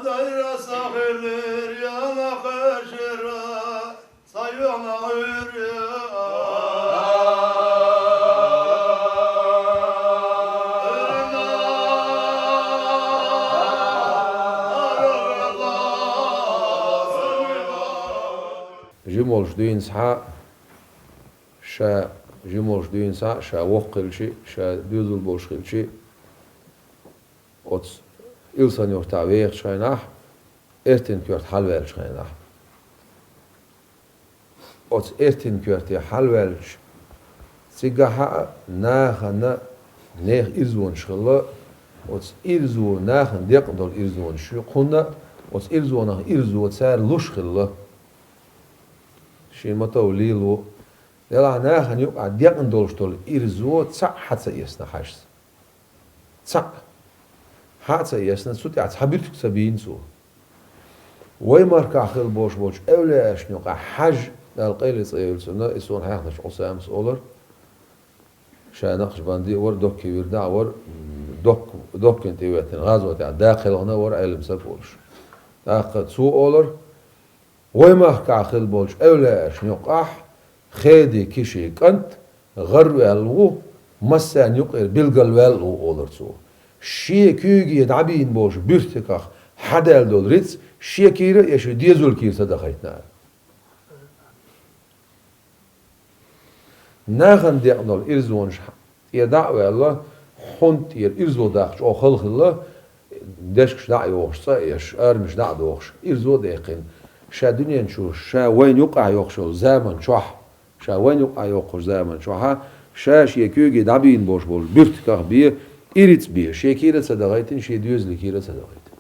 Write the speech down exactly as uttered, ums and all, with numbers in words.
Сайра сахилир яна хашира, сайвана уйря. Жимолш дуьйна схьа, ша жимолш дуьйна схьа, ша воккха хилчи, ша доьзал болуш хилчи, оцу Илсан-Юьртахь вехачу хенахь, Эртин-Коьрта хьалаваьллачу хенахь. Оцу Эртин-Коьрте хьалаваьлча, цигахь а нахана нехан ирзонаш хилла, оцу ирзо, нахана декъна долу ирзонаш ю, кхунна оцу ирзонах ирзо цара луш хилла. Шен ма-тов лело. Делахь нахана юкъахь декъна долуш долу ирзо цхьаъ хьа ца эцна хьажас. Цхьаъ. Хьа а ца эцна, цу тӀехь цхьа буьртиг ца бийна цо. Вай махкахь хилла болуш болчу эвлаяашна юкъахь Хьажа, Далла къайле цӀе йойла цунна, и суна хьехначу Ӏусамас олар, ша Накъшбанди а вара, Доккхий вирда а вара, Док-, Доккхина тӀе веттина гӀазотехь даккхелхана а вара, Ӏелам саг а волуш. ТӀаккха цо олар, вай махкахь хилла болчу эвлаяашна юкъахь Хеди Кишин кӀант гӀараваьлла ву, массарна юкъера билгалваьлла ву, олар цо. Шен куьйге дӀабийна болчу буьртигах хьадаьлла долу рицкъ шен кийра а, я шен доьзалан кийра ца дахийтина. Нахана декъна долу ирзонаш тӀе дӀа а ваьлла, хьунда тӀера ирзо даккха чӀогӀа хала хилла, дешкаш дӀа а йохуш, цӀа а еш, арамаш дӀа а дохуш, ирзо а даьккхина. Ша дуьнен чу, ша вайна юкъахь йоккхуш йолу заман чохь, ша вайна юкъахь йоккхуш заман чохь, ша шен куьйге дӀабийна болуш болчу буьртигах бен, и рицкъ бен, шен кийра а ца дахийтина, шен доьзалан кийра а ца дахийтина.